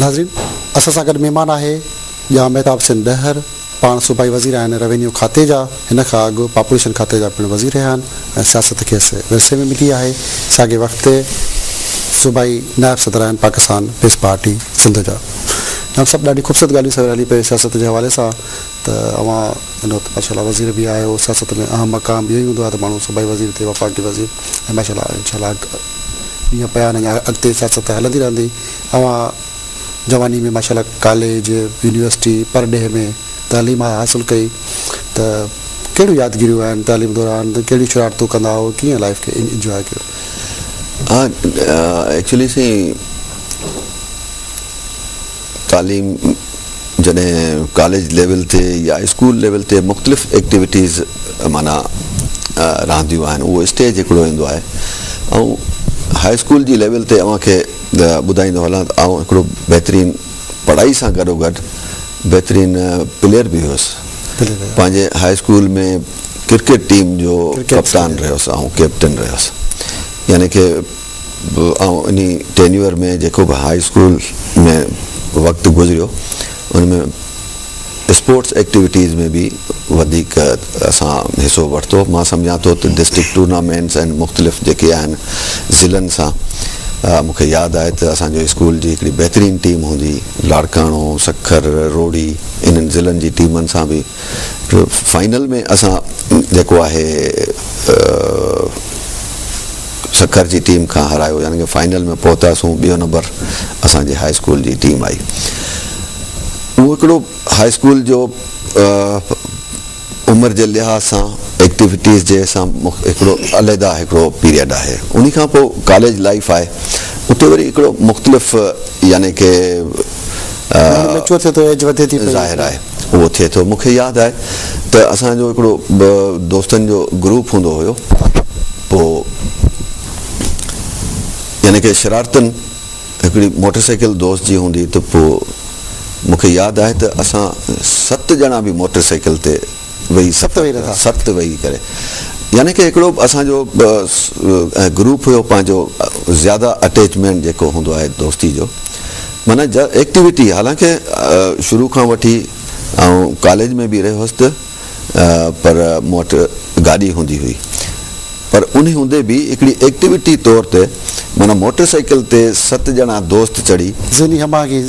ناظرين اسان سان گڏ مهمان آهي ڄام مهتاب حسين ڏهر پاڻ صوبائي وزير آهن روينيو کاتي جا هن کان اڳ پاپوليشن کاتي جا پڻ وزير رهيا آهن ۽ سياست کيس ورثي ۾ ملي آهي ساڳي وقت صوبائي نائب صدر آهن پاڪستان پيپلز پارٽي سنڌ جا. ڄام صاحب ڏاڍي خوبصورت ڳالهيون سوير هلي پيون سياست جي حوالي سان ته اوهان هن وقت ماشاء الله وزير به آهيو سياست ۾ اهم مقام اهو ئي هوندو آهي ته ماڻهو صوبائي وزير ٿئي وفاقي وزير ۽ ماشاء الله انشاء الله ڏينهن پيا آهن اڃا اڳتي سياست هلندي رهندي اوهان جواني ۾ ماشاء الله ڪاليج يونيورسٽي پرڏيهه ۾ تعليم حاصل ڪئي ته ڪهڙيون يادگيريون آهن تعليم دوران ڪهڙيون شرارتون ڪندا هئو ڪيئن لائيف کي انجواء ڪيو. ها ايڪچولي سائين تعليم جڏهن ڪاليج ليول تي يا اسڪول ليول تي مختلف ايڪٽيوٽيز معنيٰ رهنديون آهن اهو اسٽيج هڪڙو ايندو آهي ۽ هاء اسڪول جي ليول تي اوهان کي ٻڌائيندو هلان ته آئون هڪڙو بهترين پڙهائي سان گڏو گڏ بهترين پليئر به هيس. پنهنجي هاء اسڪول ۾ ڪرڪيٽ ٽيم جو ڪپتان رهيس آئون ڪيپٽن رهيس يعني ڪي آئون انهي ٽينيور ۾ جيڪو به هاء اسڪول ۾ وقت گذريو ان ۾ اسپورٽس ايڪٽيوٽيز ۾ به وڌيڪ اسان حصو ورتو مان سمجهان ٿو ته ڊسٽرڪٽ ٽورنامينٽس ۽ مختلف جيڪي آهن ضلعن سان مون کي ياد آهي ته اسان جو اسڪول جي هڪڙي بهترين ٽيم هوندي هئي لاڙڪاڻو سکر روهڙي انهن ضلعن جي ٽيمن سان به فائنل ۾ اسان جيڪو آهي سکر جي ٽيم کان هارايو يعني ڪه فائنل ۾ پهتاسون ٻيو نمبر اسان جي هاء اسڪول جي ٽيم آئي اهو هڪڙو هاء اسڪول جو عمر جي لحاظ سان ايڪٽيوٽيز جي سان هڪڙو علحده هڪڙو پيريڊ آهي انهي کان پوء ڪاليج لائيف آهي اتي وري هڪڙو مختلف يعني ڪي ميچوئر ٿئي ٿو ايج وڌي ٿي پئي ظاهر آهي اهو ٿئي ٿو مونکي ياد آهي ته اسان جو هڪڙو دوستن جو گروپ هوندو هيو پوء يعني ڪي شرارتن هڪڙي موٽر سائيڪل دوست جي هوندي ته پوء مون کي ياد آهي ته اسان ست ڄڻا به موٽر سائيڪل تي ويهي ست ويهي ڪري يعني ڪه هڪڙو اسان جو گروپ هيو پنهنجو زياده اٽيچمينٽ جيڪو هوندو آهي دوستي جو معنيٰ ايڪٽيوٽي حالانڪه شروع کان وٺي آئون ڪاليج ۾ به رهيو هوس ته پر مون وٽ گاڏي هوندي هئي پر انهي هوندي به هڪڙي ايڪٽيوٽي طور تي معنيٰ موٽر سائيڪل تي ست ڄڻا دوست چڙهي. ذهني هم آهنگي.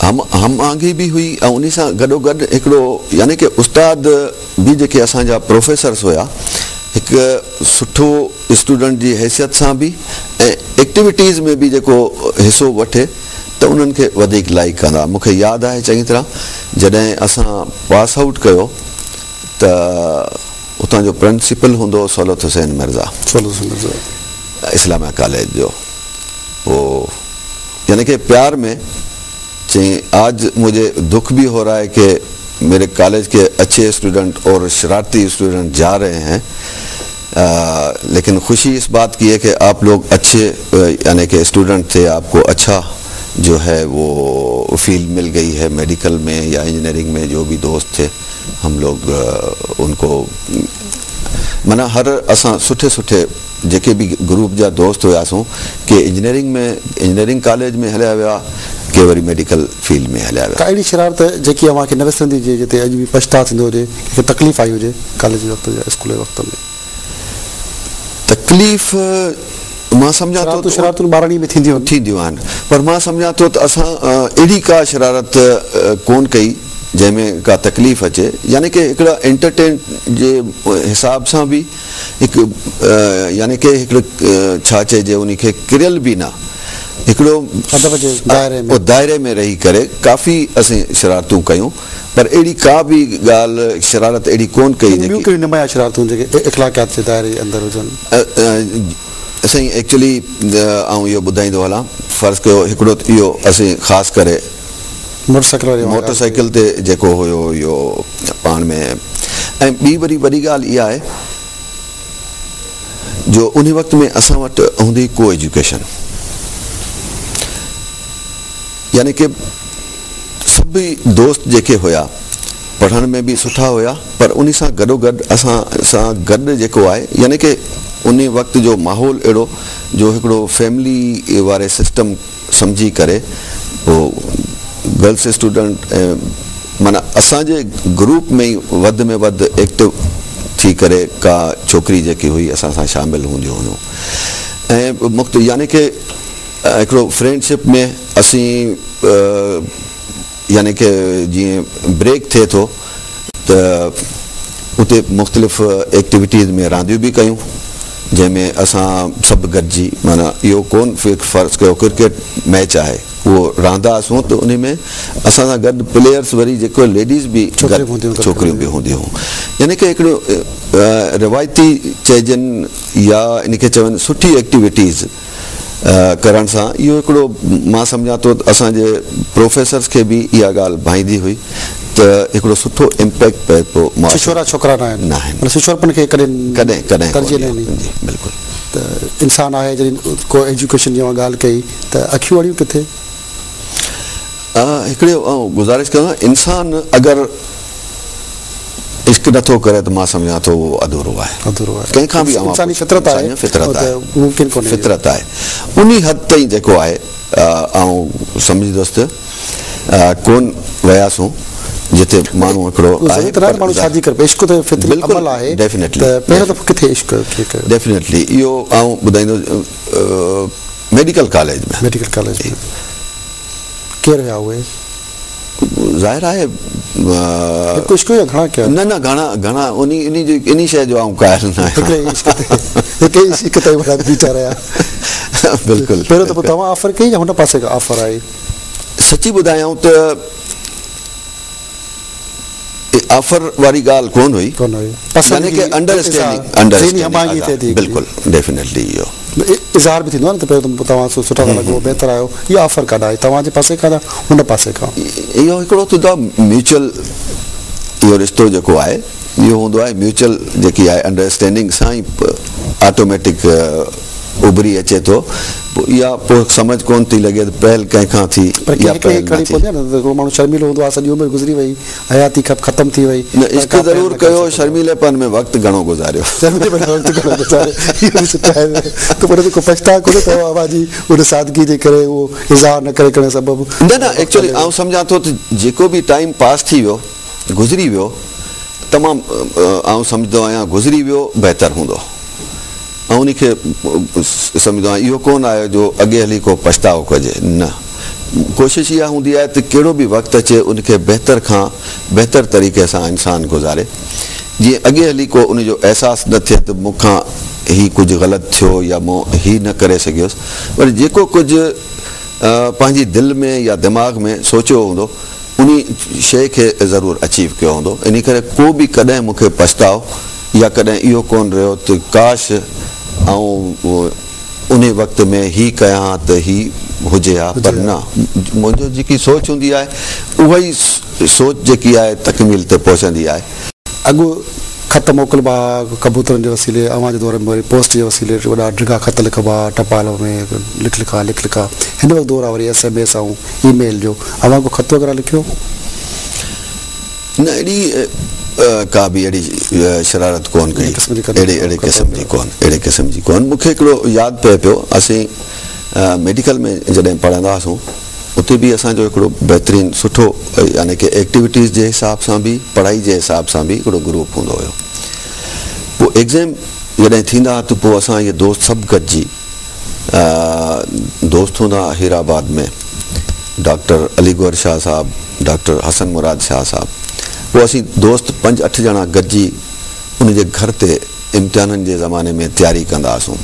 هم هم آهنگي به هئي ۽ انهي سان گڏو گڏ هڪڙو يعني ڪه استاد به جيڪي اسان جا پروفيسرس هيا هڪ سٺو اسٽوڊنٽ جي حيثيت سان به ۽ ايڪٽيوٽيز ۾ به جيڪو حصو وٺي ته انهن کي وڌيڪ لائيڪ ڪندا. مون کي ياد آهي چڱي طرح جڏهن اسان پاس آئوٽ ڪيو ته اتان جو پرنسپل هوندو هو صولت حسين مرزا. صولت حسين مرزا. اسلاميه ڪاليج جو پوء يعني ڪه پيار ۾ چيائين آج مجهي دک ڀي هو رها هي ڪه ميري ڪاليج ڪي اڇي اسٽوڊنٽ اور شرارتي اسٽوڊنٽ جا رهي هين ليڪن خوشي اس بات ڪي هي ڪه آپ لوگ اڇي يعني ڪه اسٽوڊنٽ ٿي آپ ڪو اڇا جو هي وو فيلڊ مل گئي هي ميڊيڪل ۾ يا انجنيئرنگ ۾ جو ڀي دوست ٿي هم لوگ ان ڪو معنيٰ هر اسان سٺي سٺي جيڪي به گروپ جا دوست هياسون ڪي انجنيئرنگ ۾ انجنيئرنگ ڪاليج ۾ هليا ويا ڪي وري ميڊيڪل فيلڊ ۾ هليا ويا. ڪا اهڙي شرارت جيڪي اوهان کي نه وسرندي هجي جتي اڄ به پڇتاء ٿيندو هجي ڪنهن کي تڪليف آئي هجي ڪاليج جي وقت يا اسڪول جي وقت ۾. تڪليف مان سمجهان ٿو ته شرارتون ٻاراڻي ۾ ٿينديون آهن. ٿينديون آهن پر مان سمجهان ٿو ته اسان اهڙي ڪا شرارت ڪون ڪئي جنهن ۾ ڪا تڪليف اچي يعني ڪه هڪڙا انٽرٽين جي حساب سان به هڪ يعني ڪه هڪڙو ڇا چئجي انهي کي ڪريل به نه هڪڙو ادب جي دائري ۾ دائري ۾ رهي ڪري ڪافي اسين شرارتون ڪيون پر اهڙي ڪا به ڳالهه شرارت اهڙي ڪون ڪئي جيڪي ٻيون ڪهڙيون نمايان شرارتون جيڪي اخلاقيات جي دائري جي اندر هجن. سائين ايڪچولي آئون اهو ٻڌائيندو هلان فرض ڪيو هڪڙو ته اهو اسين خاص ڪري موٽر سائيڪل واري موٽر سائيڪل تي جيڪو هيو اهو پاڻ ۾ ۽ ٻي وري وڏي ڳالهه اها آهي جو انهي وقت ۾ اسان وٽ هوندي هئي ڪو ايجوڪيشن يعني ڪي سڀئي دوست جيڪي هيا پڙهڻ ۾ به سٺا هيا پر انهي سان گڏو گڏ اسان سان گڏ جيڪو آهي يعني ڪي انهي وقت جو ماحول اهڙو جو هڪڙو فيملي واري سسٽم سمجهي ڪري پوء گرلس اسٽوڊنٽ ۽ معنيٰ اسان جي گروپ ۾ ئي وڌ ۾ وڌ ايڪٽو ٿي ڪري ڪا ڇوڪري جيڪي هئي اسان سان شامل هونديون هيون ۽ مخت يعني ڪي هڪڙو فرينڊشپ ۾ اسين يعني ڪي جيئن بريڪ ٿئي ٿو ته اتي مختلف ايڪٽيوٽيز ۾ رانديون به ڪيون جنهن ۾ اسان سڀ گڏجي معنيٰ اهو ڪون فرض ڪيو ڪرڪيٽ ميچ آهي اهو رهندا هئاسون ته ان ۾ اسان سان گڏ پليئرس وري جيڪو ليڊيز به ڇوڪريون به هونديون هيون يعني ڪي هڪڙو روايتي چئجن يا ان کي چون سٺي ايڪٽيوٽيز ڪرڻ سان اهو هڪڙو مان سمجهان ٿو ته اسان جي پروفيسرس کي به اها ڳالهه ڀائيندي هئي ته هڪڙو سٺو امپيڪٽ پئي پيو. ڇڇورا ڇوڪرا نه آهن. نه آهن. معنيٰ ڇڇورپن کي ڪڏهن ڪڏهن ڪڏهن ترجيح نه ڏني. جي بلڪل. ته انسان آهي جڏهن ڪو ايجوڪيشن جي اوهان ڳالهه ڪئي ته اکيون اڙيون ڪٿي؟ هڪڙي آئون گذارش ڪندس انسان اگر عشق نٿو ڪري ته مان سمجهان ٿو اهو اڌورو آهي. اڌورو آهي. ڪنهن کان به انساني فطرت آهي. فطرت آهي. ممڪن ڪونهي. فطرت آهي. انهي حد تائين جيڪو آهي آئون سمجهندس ته ڪون وياسون جتي ماڻهو هڪڙو آهي. ضرورت ناهي ماڻهو شادي ڪري عشق ته فطري عمل آهي. ڊيفينيٽلي. ته پهريون دفعو ڪٿي عشق ڪيو؟ ڊيفينيٽلي اهو آئون ٻڌائيندس ميڊيڪل ڪاليج ۾. ميڊيڪل ڪاليج ۾ ڪير هيا اهي؟ ظاهر آهي هڪ عشق يا گهڻا ڪيا؟ نه نه گهڻا گهڻا انهي انهي جو انهي شيء جو آئون قائل نه آهيان. هڪڙي عشق تي هڪ ئي عشق تي وڏا بيٺا رهيا. بلڪل. پهريون دفعو توهان آفر ڪئي يا هن پاسي کان آفر آئي؟ سچي ٻڌايائون ته آفر واري ڳالهه ڪون هئي. ڪون هئي. يعني ڪي انڊراسٽينڊنگ انڊراسٽينڊنگ بلڪل ڊيفينيٽلي اهو اظهار به ٿيندو آهي نه ته پهريون ته توهان سٺا ٿا لڳو بهتر آهيو اها آفر ڪاڏان آئي توهان جي پاسي کان يا هن پاسي کان؟ اهو هڪڙو ٿيندو آهي ميوچل اهو رشتو جيڪو آهي اهو هوندو آهي ميوچل جيڪي آهي انڊراسٽينڊنگ سان ئي آٽوميٽڪ اڀري اچي ٿو پوء اها پوء سمجهه ڪونه ٿي لڳي ته پهل ڪنهن کان ٿي پر يا ڪنهن پهل هڪڙي نه کڻي ٿي. پوندي آهي نه ته هڪڙو ماڻهو شرميلو هوندو آهي سڄي عمر گذري وئي حياتي کپ ختم ٿي وئي نه عشق ضرور ڪيو شرميليپن ۾ وقت گهڻو گذاريو. شرميليپن ۾ وقت گهڻو گذاريو اهو به سٺو آهي ته پر ان تي ڪو پڇتاء ڪونهي ته اوهان جي ان سادگي جي ڪري اهو اظهار نه ڪري ڪرڻ سبب. نه نه ايڪچوئلي آئون سمجهان ٿو ته جيڪو به ٽائيم پاس ٿي ويو گذري ويو تمام آئون سمجهندو آهيان گذري ويو بهتر هوندو. آئون انهي کي سمجهندو آهيان اهو ڪونه آهي جو اڳي هلي ڪو پڇتاء ڪجي نه ڪوشش اها هوندي آهي ته ڪهڙو به وقت اچي ان کي بهتر کان بهتر طريقي سان انسان گذاري جيئن اڳي هلي ڪو ان جو احساس نه ٿئي ته مون کان هي ڪجهه غلط ٿيو يا مون هي نه ڪري سگهيس پر جيڪو ڪجهه پنهنجي دل ۾ يا دماغ ۾ سوچيو هوندو انهي شيء کي ضرور اچيو ڪيو هوندو انهي ڪري ڪو به ڪڏهن مون کي پڇتاء يا ڪڏهن اهو ڪونه رهيو ته ڪاش آئون انهي وقت ۾ هي ڪيان ها ته هي هجي ها پر نه منهنجو جيڪي سوچ هوندي آهي اها ئي سوچ جيڪي آهي تڪميل تي پهچندي آهي. اڳ خط موڪلبا ها ڪبوترن جي وسيلي اوهان جي دور ۾ وري پوسٽ جي وسيلي وڏا ڊگها خط لکبا ها ٽپال ۾ لک لکا لک لکا هن وقت دور آهي وري ايس ايم ايس ۽ اي ميل جو اوهان ڪو خط وغيره لکيو؟ نه اهڙي ڪا به اهڙي شرارت ڪون ڪئي اهڙي اهڙي قسم جي ڪون اهڙي قسم جي ڪون مون کي هڪڙو ياد پئي پيو اسين ميڊيڪل ۾ جڏهن پڙهندا هئاسون اتي به اسان جو هڪڙو بهترين سٺو يعني ڪي ايڪٽيوٽيز جي حساب سان به پڙهائي جي حساب سان به هڪڙو گروپ هوندو هيو پوء ايگزام جڏهن ٿيندا ته پوء اسان اهي دوست سڀ گڏجي دوست هوندا هيرآباد ۾ ڊاڪٽر علي گوهر شاهه صاحب، ڊاڪٽر حسن مراد شاهه صاحب. پوء اسين دوست پنج اٺ ڄڻا گڏجي ان جي گهر تي امتحانن جي زماني ۾ تياري ڪندا هئاسون.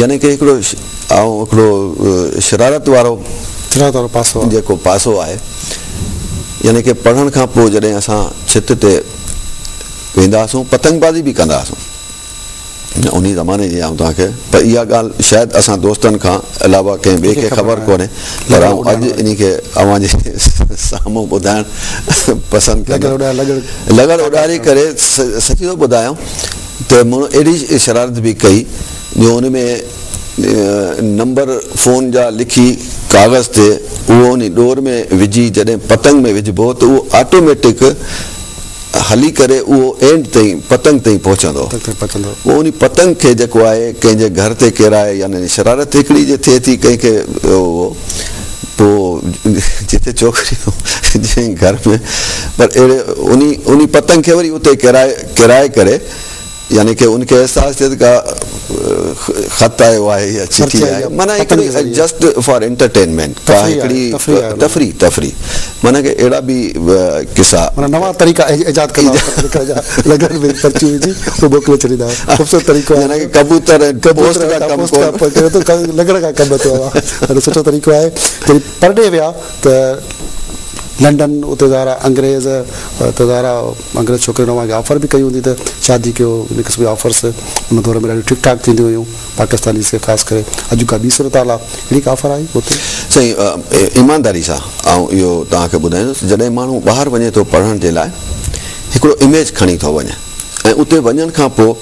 يعني ڪي هڪڙو آئون هڪڙو شرارت وارو شرارت وارو پاسو آهي. جيڪو پاسو آهي. يعني ڪي پڙهڻ کان پوء جڏهن اسان ڇت تي ويندا هئاسون پتنگ بازي به ڪندا هئاسون. انهي زماني جي آئون توهان کي پر اها ڳالهه شايد اسان دوستن کان علاوه ڪنهن ٻئي کي خبر ڪونهي پر آئون اڄ انهي کي اوهان جي سامهون ٻڌائڻ پسند ڪندس. لڳڙ اڏاري ڪري سچي ٿو ٻڌايان ته مون اهڙي شرارت به ڪئي جو ان ۾ نمبر فون جا لکي ڪاغذ تي اهو انهي ڏور ۾ وجهي جڏهن پتنگ ۾ وجهبو ته اهو آٽوميٽڪ هلي ڪري اهو اينڊ تائين پتنگ تائين پهچندو. پوء انهي پتنگ کي جيڪو آهي ڪنهن جي گهر تي ڪيرائي يعني شرارت هڪڙي جي ٿئي ٿي ڪنهن کي اهو پوء جتي ڇوڪريون جنهن گهر ۾ پر اهڙي انهي انهي پتنگ کي وري اتي ڪيرائي ڪيرائي ڪري يعني ڪه ان کي احساس ٿئي ته ڪا خط آيو آهي يا چٺي آئي معنيٰ هڪڙي جسٽ فار انٽرٽينمينٽ ڪا هڪڙي تفريح تفريح معنيٰ ڪه اهڙا به قصا معنيٰ نوان طريقا ايجاد ڪندا هئا لڳن ۾ پرچيون وجهي پوء موڪلي ڇڏيندا هئا خوبصورت طريقو آهي يعني ڪه ڪبوتر ۽ پوسٽ کان ڪم ڪون لڳڻ کان ڪم ورتو آهي ڏاڍو سٺو طريقو آهي جڏهن پرڏيهه ويا ته لنڊن اتي ظاهر آهي انگريز ته ظاهر آهي انگريز ڇوڪرين اوهان کي آفر به ڪئي هوندي ته شادي ڪيو ان قسم جون آفرس ان دور ۾ ڏاڍيون ٺيڪ ٺاڪ ٿينديون هيون پاڪستانيز کي خاص ڪري اڄ ڪا ٻي صورتحال آهي اهڙي ڪا آفر آئي اتي؟ سائين ايمانداري سان آئون اهو توهان کي ٻڌائيندس جڏهن ماڻهو ٻاهر وڃي ٿو پڙهڻ جي لاء هڪڙو اميج کڻي ٿو وڃي ۽ اتي وڃڻ کان پوء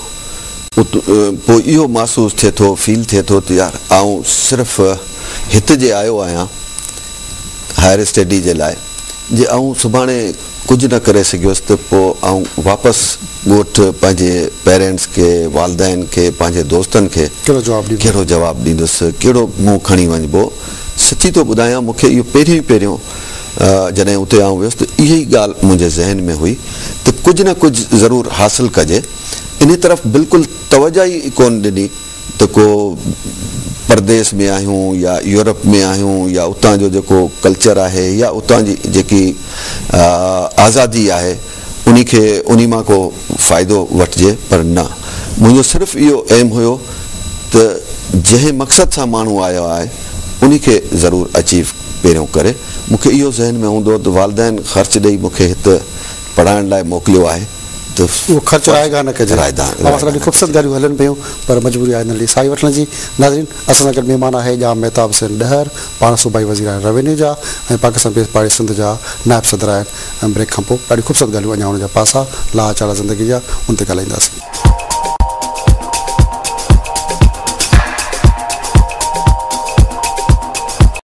پوء اهو محسوس ٿئي ٿو فيل ٿئي ٿو ته يار آئون صرف هت جي آيو آهيان هائر اسٽڊي جي لاء جي آئون سڀاڻي ڪجهه نه ڪري سگهيس ته پوء آئون واپس ڳوٺ پنهنجي پيرينٽس کي، والدين کي، پنهنجي دوستن کي ڪهڙو جواب ڏيندس، ڪهڙو منهن کڻي وڃبو. سچي ٿو ٻڌايان مون کي اهو پهريون ئي پهريون جڏهن اتي آئون ويس ته اها ئي ڳالهه منهنجي ذهن ۾ هئي ته ڪجهه نه ڪجهه ضرور حاصل ڪجي. انهي طرف بلڪل توجه ئي ڪونه ڏني. ته ڪو پرديس ۾ آهيون يا يورپ ۾ آهيون يا اتان جو جيڪو ڪلچر آهي يا اتان جي جيڪي آزادي آهي انهي کي انهي مان ڪو فائدو وٺجي پر نه منهنجو صرف اهو ايم هيو ته جنهن مقصد سان ماڻهو آيو آهي انهي کي ضرور اچيو پهريون ڪري مون کي اهو ذهن ۾ هوندو هو ته والدين خرچ ڏئي مون کي هت پڙهائڻ لاء موڪليو آهي ته اهو خرچ رائگان نه ڪجي. اوهان سان ڏاڍيون خوبصورت ڳالهيون هلن پيون پر مجبوري آهي ننڍڙي ساهي وٺڻ جي. ناظرين اسان سان گڏ مهمان آهي ڄام مهتاب حسين ڏهر پاڻ صوبائي وزير آهن روينيو جا ۽ پاڪستان پيپلز پارٽي سنڌ جا نائب صدر آهن ۽ بريڪ کان پوء ڏاڍيون خوبصورت ڳالهيون اڃا ان جا پاسا لاها چاڙها زندگي جا ان تي ڳالهائينداسين.